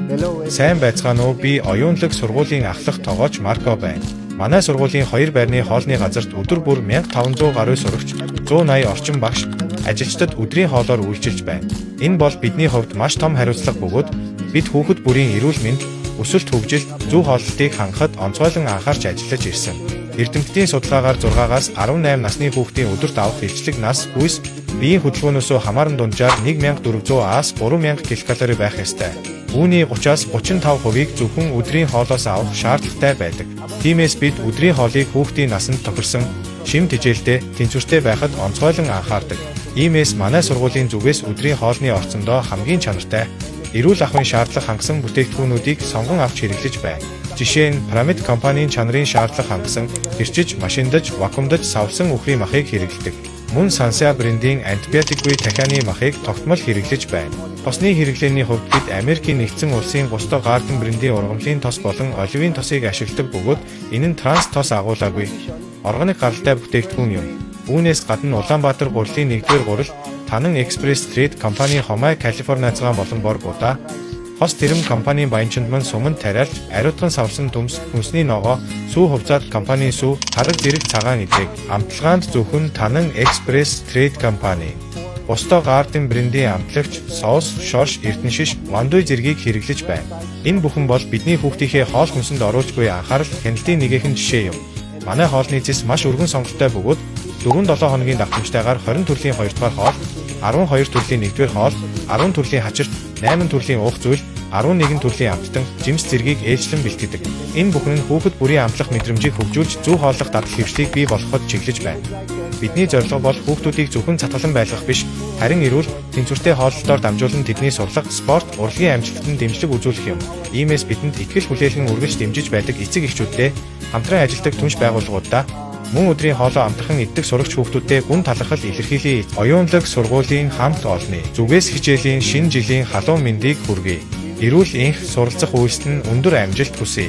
Hello. Сайн байцгаана уу? Би Оюунлаг сургуулийн ахлах тогооч Марко байна. Манай сургуулийн хоёр байрны хоолны газарт өдөр бүр 1500 гаруй сурагч, 180 орчим багш, ажилчдад өдрийн хоолоор үйлчилж байна. Энэ бол бидний хувьд маш том хариуцлага бөгөөд бид хүүхэд бүрийн эрүүл мэнд, өсөлт хөгжил, зөв хооллолтыг хангахад онцгойлон анхаарч ажиллаж ирсэн. Эрдэмтдийн судалгаагаар 6-аас 18 насны хүүхдийн өдөрт авах илчлэг нас хүйс биеийн хөдөлгөөнөөсөө хамааран дунджаар 1400-аас 3000 ккал байх ёстой. Үүний 30-аас 35%-ийг зөвхөн өдрийн хоолоос авах шаардлагатай байдаг. Тиймээс бид өдрийн хоолыг хүүхдийн насанд тохирсон шим тэжээлтэй, тэнцвэртэй байхад онцгойлон анхаардаг. Иймээс манай сургуулийн зүгээс өдрийн хоолны орцондоо хамгийн чанартай, эрүүл ахуйн шаардлага хангасан бүтээгдэхүүнүүдийг сонгон авч хэрэглэж байна. Жишээ нь Пирамид компанийн чанарын шаардлага хангасан, хэрчиж, машиндаж, вакуумдаж савласан үхрийн махыг хэрэглэдэг. Мөн Сансиа брендийн антибиотикгүй тахианы махыг тогтмол хэрэглэж байна. Тосны хэрэглээний хувьд бид Америкийн нэгдсэн улсын Gusto Garden брендийн ургамлын тос болон оливын тосыг ашигладаг бөгөөд энэ нь транс тос агуулаагүй органик гаралтай бүтээгдэхүүн юм. Үүнээс гадна Улаанбаатар гурилын 1-р гурил, Танан Экспресс Трейд компанийн хомой Калифорни цагаан болон бор будаа, Хос Тэрэм компанийн Баянчандман суманд тариалж, ариутган савласан төмс, хүнсний ногоо, сүү хувзаад компанийн сүү, тараг зэрэг цагаан эдэг. Амталгаанд зөвхөн Танан Экспресс Трейд компани, Gusto Garden брендийн амтлагч, соус, шорш, эрдэнэ шиш, вандуй зэргийг хэрэглэж байна. Энэ бүхэн бол бидний хүүхдийнхээ хоол хүнсэнд оруулж буй анхаарал, хяналтын нэгэхэн жишээ юм. Манай хоолны зэс маш өргөн сонголттой бөгөөд 4-7 хоногийн давтамжтайгаар 20 төрлийн 2 дугаар хоол, 12 төрлийн 1-р хоол, 10 төрлийн хачирт, 8 төрлийн уух зүйл, 11 төрлийн амттан, жимс зэргийг ээлжлэн бэлтгэдэг. Энэ бүхэн нь хүүхэд бүрийн амтлах мэдрэмжийг хөгжүүлж, зөв хооллох дадал хэвшлийг бий болгоход чиглэж байна. Бидний зорилго бол хүүхдүүдийг зөвхөн цатгалан байлгах биш, харин эрүүл, тэнцвэртэй хооллолтоор дамжуулан тэдний суралцах, спорт, урлагийн амжилтанд дэмжлэг үзүүлэх юм. Иймээс бидэнд итгэл хүлээлгэн үргэлж дэмжиж байдаг эцэг эхчүүддээ, хамтран ажилладаг түнш байгууллагуудаа, мөн өдрийн хоолоо амтархан иддэг сурагч хүүхдүүддээ гүн талархал илэрхийлье. Оюунлаг сургуулийн хамт олонны зүгээс хичээлийн шинэ жилийн халуун мэндийг хүргэе. Эрүүл энх суралцах үйлсэд нь өндөр амжилт хүсье.